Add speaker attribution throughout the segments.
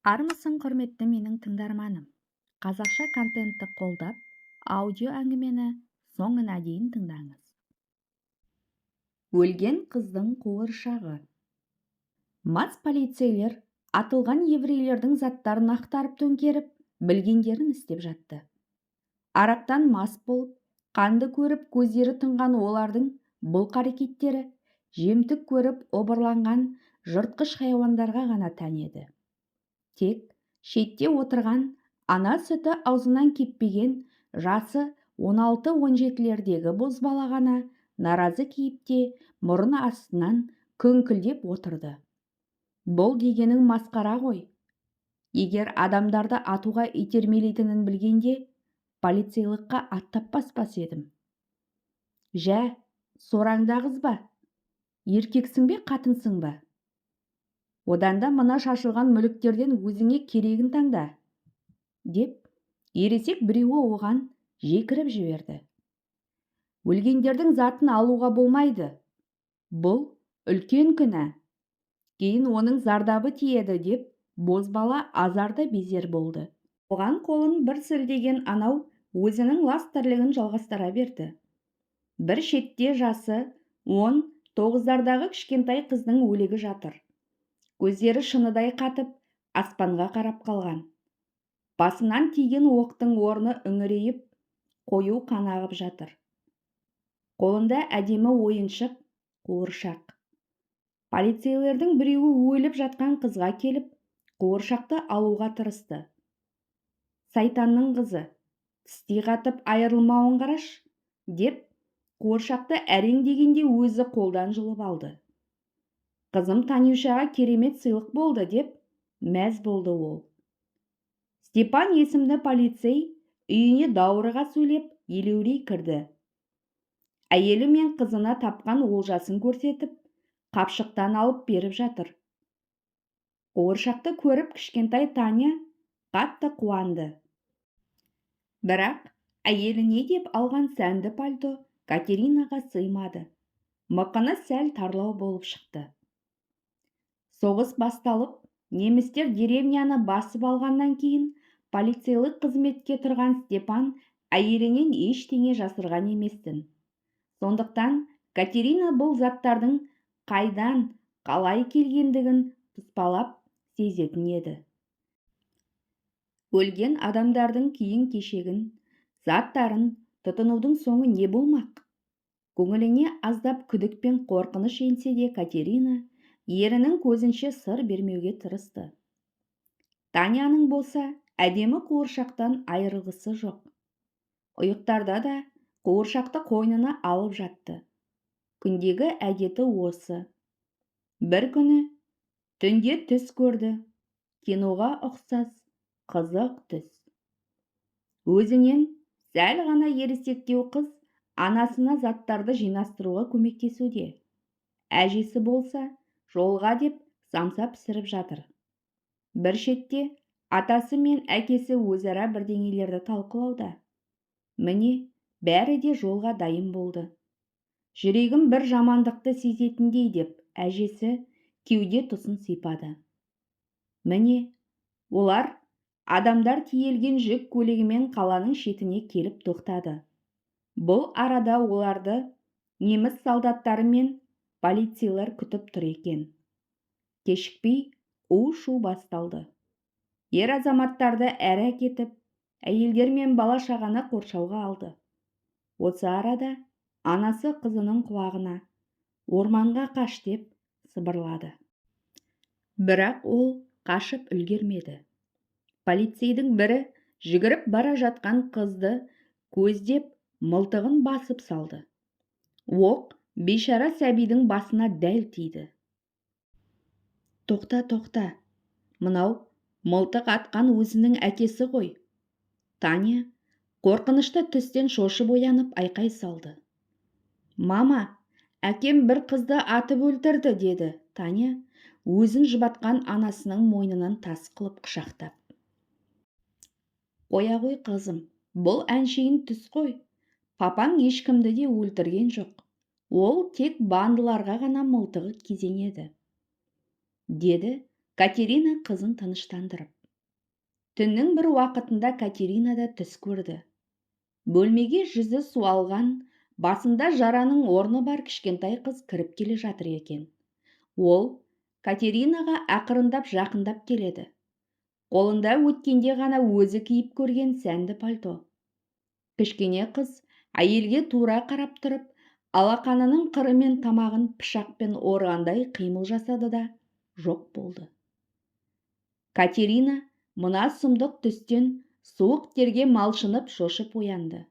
Speaker 1: Армысың, құрметті менің тыңдарманым! Қазақша контентті қолдап, аудио әңгімені соңына дейін тыңдаңыз. Өлген қыздың қуыршағы. Мас полицейлер атылған еврейлердің заттарын ақтарып төңкеріп, білгендерін істеп жатты. Арақтан мас болып, қанды көріп көздері тұнған олардың бұл қарекеттері жемтік көріп обырланған жыртқыш хайуандарға ғана тән еді. Тек шетте отырған, ана сүті аузынан кеппеген жасы 16-17-лердегі бозбала ғана наразы кейіпте мұрын астынан күңкілдеп отырды. Бұл дегенің масқара ғой. Егер адамдарды атуға итермелейтінін білгенде, полицейлыққа аттап баспас едім. Жә, сораңды ағызба. Еркексің бе, қатынсың ба? Одан да мына шашылған мүліктерден өзіңе керегін таңда, деп ересек біреуі оған жекіріп жіберді. Өлгендердің затын алуға болмайды. Бұл үлкен күнә. Кейін оның зардабы тиеді, деп бозбала азарды безер болды. Оған қолын бір сілтеген анау өзінің лас тірлігін жалғастыра берді. Бір шетте жасы 19-дардағы кішкентай қыздың өлігі жатыр. Көздері шыныдай қатып, аспанға қарап қалған. Басынан тиген оқтың орны үңірейіп, қою қан ағып жатыр. Қолында әдемі ойыншық қуыршақ. Полицейлердің біреуі өліп жатқан қызға келіп, қуыршақты алуға тырысты. Сайтанның қызы, тістей қатып айырылмауын қараш, деп қуыршақты әрең дегенде өзі қолдан жұлып алды. Қызым Танюшаға керемет сыйлық болды, деп мәз болды ол. Степан есімді полицей үйіне даурыға сөйлеп, елеурей кірді. Әйелі мен қызына тапқан олжасын көрсетіп, қапшықтан алып беріп жатыр. Қуыршақты көріп, кішкентай Таня қатты қуанды. Бірақ әйеліне деп алған сәнді пальто Катеринаға сыймады. Мықыны сәл тарлау болып шықты. Соғыс басталып, немістер деревняны басып алғаннан кейін полицейлік қызметке тұрған Степан әйелінен ештеңе жасырған емес-тін. Сондықтан Катерина бұл заттардың қайдан, қалай келгендігін тұспалап сезетін еді. Өлген адамдардың киім-кешегін, заттарын тұтынудың соңы не болмақ? Көңіліне аздап күдік пен қорқыныш енсе де, Катерина ерінің көзінше сыр бермеуге тырысты. Таняның болса, әдемі қуыршақтан айырылғысы жоқ. Ұйықтарда да қуыршақты қойнына алып жатты. Күндегі әдеті осы. Бір күні түнде түс көрді. Киноға ұқсас қызық түс. Өзінен сәл ғана ересектеу қыз анасына заттарды жинастыруға көмектесуде. Әжесі болса, жолға деп самса пісіріп жатыр. Бір шетте атасы мен әкесі өзара бірдеңелерді талқылауда. Міне, бәрі де жолға дайын болды. Жүрегім бір жамандықты сезетіндей, деп әжесі кеуде тұсын сипады. Міне, олар адамдар тиелген жүк көлігімен қаланың шетіне келіп тоқтады. Бұл арада оларды неміс солдаттары мен полицейлер күтіп тұр екен. Кешікпей у-шу басталды. Ер азаматтарды әрі әкетіп, әйелдер мен бала-шағаны қоршауға алды. Осы арада анасы қызының құлағына «Орманға қаш» деп сыбырлады. Бірақ ол қашып үлгермеді. Полицейдің бірі жүгіріп бара жатқан қызды көздеп, мылтығын басып салды. Оқ бейшара сәбидің басына дәл тиді. Тоқта, тоқта, мынау мылтық атқан өзінің әкесі ғой. Таня қорқынышты түстен шошып оянып, айқай салды. Мама, әкем бір қызды атып өлтірді, деді Таня өзін жұбатқан анасының мойнынан тас қылып құшақтап. Қоя ғой, қызым, бұл әншейін түс қой. Папаң ешкімді де өлтірген жоқ. Ол тек бандыларға ғана мылтығы кезенеді, деді Катерина қызын тыныштандырып. Түннің бір уақытында Катерина да түс көрді. Бөлмеге жүзі суалған, басында жараның орны бар кішкентай қыз кіріп келе жатыр екен. Ол Катеринаға ақырындап жақындап келеді. Қолында өткенде ғана өзі киіп көрген сәнді пальто. Кішкене қыз әйелге тура қарап тұрып, алақанының қырымен тамағын пышақпен орғандай қимыл жасады да жоқ болды. Катерина мына сұмдық түстен суық терге малшынып шошып оянды.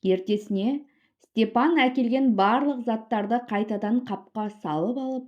Speaker 1: Ертесіне Степан әкелген барлық заттарды қайтадан қапқа салып алып,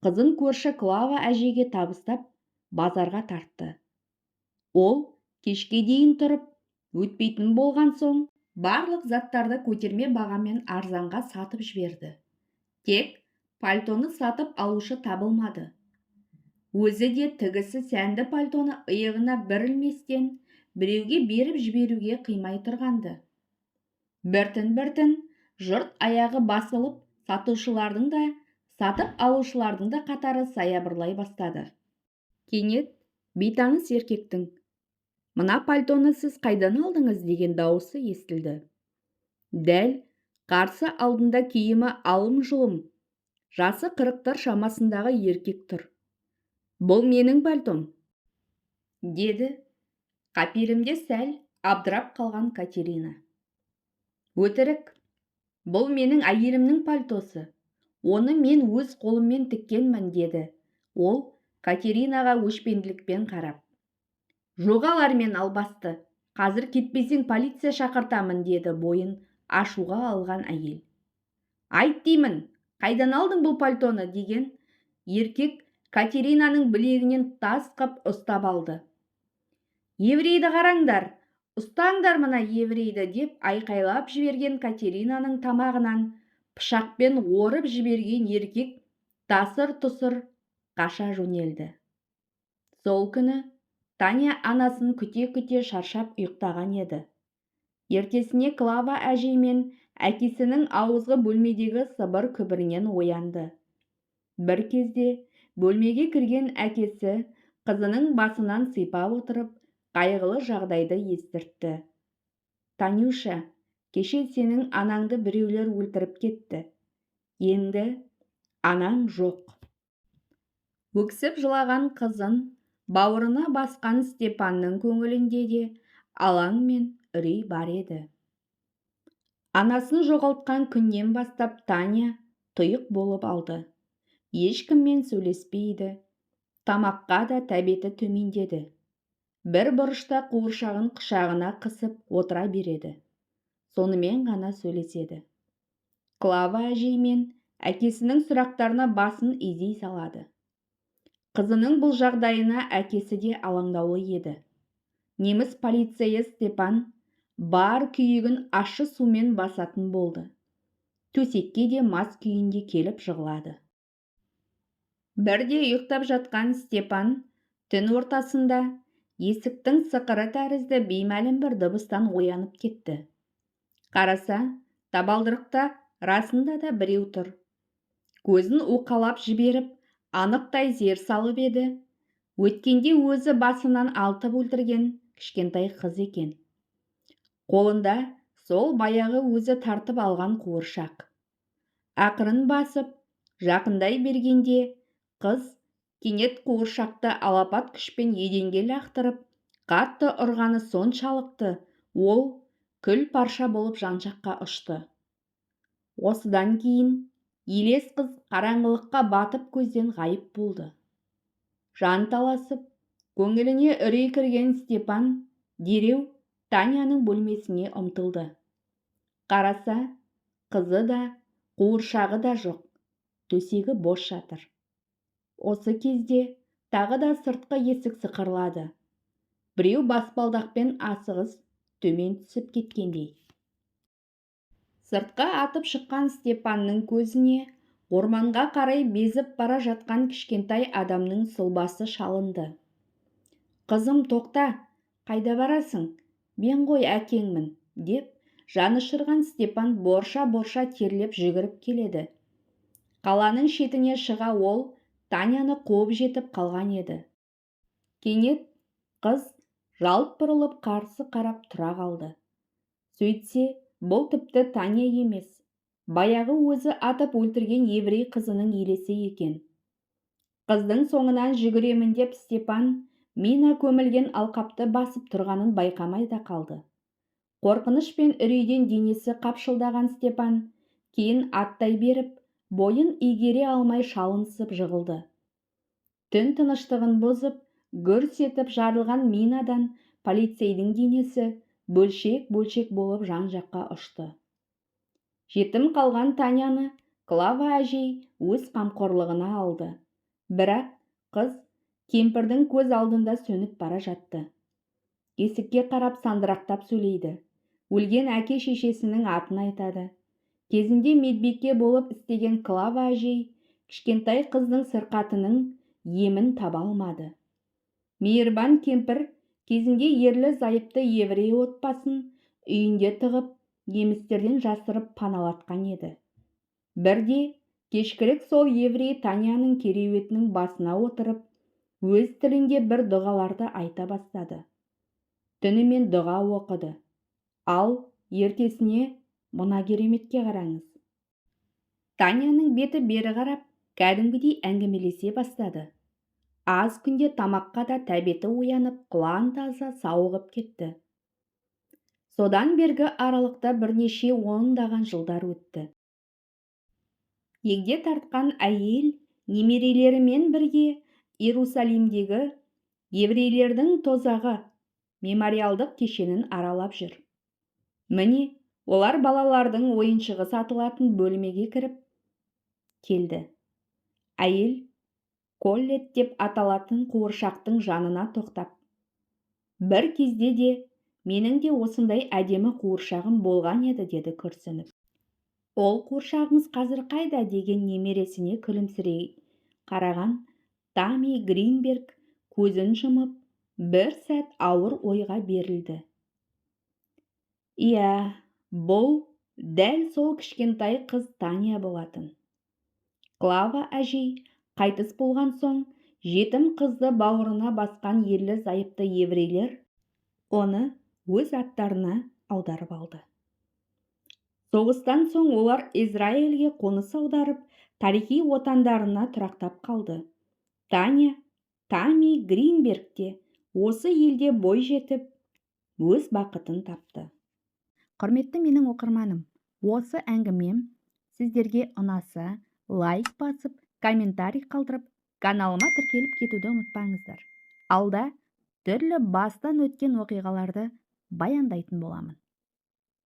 Speaker 1: қызын көрші Клава әжеге табыстап, базарға тартты. Ол кешке дейін тұрып, өтпейтін болған соң, барлық заттарды көтерме бағамен арзанға сатып жіберді. Тек пальтоны сатып алушы табылмады. Өзі де тігісі сәнді пальтоны иығына бір ілместен біреуге беріп жіберуге қимай тұрғанды. Біртін-біртін жұрт аяғы басылып, сатушылардың да, сатып алушылардың да қатары саябырлай бастады. Кенет бейтаныс еркектің «Мына пальтоны сіз қайдан алдыңыз?» деген дауысы естілді. Дәл қарсы алдында киімі алым-жұлым, жасы 40-тар шамасындағы еркек тұр. «Бұл менің пальтом», деді қапелімде сәл абдырап қалған Катерина. «Өтірік, бұл менің әйелімнің пальтосы. Оны мен өз қолыммен тіккенмін», деді ол Катеринаға өшпенділікпен қарап. «Жоғал әрмен, албасты, қазір кетпесең полиция шақыртамын», деді бойын ашуға алған әйел. «Айт деймін, қайдан алдың бұл пальтоны?» деген еркек Катеринаның білегінен тас қып ұстап алды. «Еврейді қараңдар, ұстаңдар мына еврейді!» деп айқайлап жіберген Катеринаның тамағынан пышақпен орып жіберген еркек тасыр-тұсыр қаша жөнелді. Сол күні Таня анасын күте-күте шаршап ұйықтаған еді. Ертесіне Клава әжей мен әкесінің ауызғы бөлмедегі сыбыр-күбірінен оянды. Бір кезде бөлмеге кірген әкесі қызының басынан сипап отырып, қайғылы жағдайды естіртті. «Танюша, кеше сенің анаңды біреулер өлтіріп кетті. Енді анаң жоқ». Өксіп жылаған қызын бауырына басқан Степанның көңілінде де алаң мен үрей бар еді. Анасын жоғалтқан күннен бастап Таня тұйық болып алды. Ешкіммен сөйлеспейді, тамаққа да тәбеті төмендеді. Бір бұрышта қуыршағын құшағына қысып отыра береді. Сонымен ғана сөйлеседі. Клава әжей мен әкесінің сұрақтарына басын изей салады. Қызының бұл жағдайына әкесі де алаңдаулы еді. Неміс полицейі Степан бар күйігін ащы сумен басатын болды. Төсекке де мас күйінде келіп жығылады. Бірде ұйықтап жатқан Степан түн ортасында есіктің сықыры тәрізді беймәлім бір дыбыстан оянып кетті. Қараса, табалдырықта расында да біреу тұр. Көзін уқалап жіберіп, анықтай зер салып еді. Өткенде өзі басынан алтып өлтірген кішкентай қыз екен. Қолында сол баяғы өзі тартып алған қуыршақ. Ақырын басып, жақындай бергенде қыз кенет қуыршақты алапат күшпен еденге лақтырып, қатты ұрғаны соншалықты, ол күл парша болып жан-жаққа ұшты. Осыдан кейін елес қыз қараңғылыққа батып көзден ғайып болды. Жан таласып, көңіліне үрей кірген Степан дереу Таняның бөлмесіне ұмтылды. Қараса, қызы да, қуыршағы да жоқ, төсегі бос жатыр. Осы кезде тағы да сыртқы есік сықырлады. Біреу баспалдақпен асығыс төмен түсіп кеткендей. Сыртқа атып шыққан Степанның көзіне орманға қарай безіп бара жатқан кішкентай адамның сұлбасы шалынды. «Қызым, тоқта, қайда барасың? Мен ғой әкеңмін», деп Жанұшырған Степан борша-борша терлеп жүгіріп келеді. Қаланың шетіне шыға ол Таняны қуып жетіп қалған еді. Кенет қыз жалт бұрылып қарсы қарап тұра қалды. Сөйтсе, бұл тіпті Таня емес, баяғы өзі атып өлтірген еврей қызының елесі екен. Қыздың соңынан жүгіремін деп Степан мина көмілген алқапты басып тұрғанын байқамай да қалды. Қорқыныш пен үрейден денесі қапшылдаған Степан кейін аттай беріп, бойын игере алмай шалынысып жығылды. Түн тыныштығын бұзып, гүрс етіп жарылған минадан полицейдің денесі бөлшек-бөлшек болып жан-жаққа ұшты. Жетім қалған Таняны Клава әжей өз қамқорлығына алды. Бірақ қыз кемпірдің көз алдында сөніп бара жатты. Есікке қарап сандырақтап сөйлейді. Өлген әке-шешесінің атын айтады. Кезінде медбике болып істеген Клава әжей кішкентай қыздың сырқатының емін таба алмады. Мейірбан кемпір кезінде ерлі-зайыпты еврей отбасын үйінде тығып, немістерден жасырып паналатқан еді. Бірде кешкілік сол еврей Таняның кереуетінің басына отырып, өз тілінде бір дұғаларды айта бастады. Түнімен дұға оқыды. Ал ертесіне мына кереметке қараңыз. Таняның беті бері қарап, кәдімгідей әңгімелесе бастады. Аз күнде тамаққа да тәбеті оянып, құлан таза сауығып кетті. Содан бергі аралықта бірнеше ондаған жылдар өтті. Егде тартқан әйел немерелерімен бірге Иерусалимдегі еврейлердің тозағы мемориалдық кешенін аралап жүр. Міне, олар балалардың ойыншығы сатылатын бөлмеге кіріп келді. Әйел Коллет деп аталатын қуыршақтың жанына тоқтап, бір кезде де менің де осындай әдемі қуыршағым болған еді, деді күрсініп. Ол қуыршағыңыз қазір қайда, деген немересіне күлімсірей қараған Тами Гринберг көзін жұмып, бір сәт ауыр ойға берілді. Иә, бұл дәл сол кішкентай қыз Таня болатын. Клава әжей қайтыс болған соң жетім қызды бауырына басқан ерлі-зайыпты еврейлер оны өз аттарына аударып алды. Соғыстан соң олар Израильге қоныс аударып, тарихи отандарына тұрақтап қалды. Таня Тами Гринберг те осы елде бой жетіп, өз бақытын тапты. Құрметті менің оқырманым, осы әңгімем сіздерге ұнаса, лайк басып, комментарий қалдырып, каналыма тіркеліп кетуді ұмытпаңыздар. Алда түрлі бастан өткен оқиғаларды баяндайтын боламын.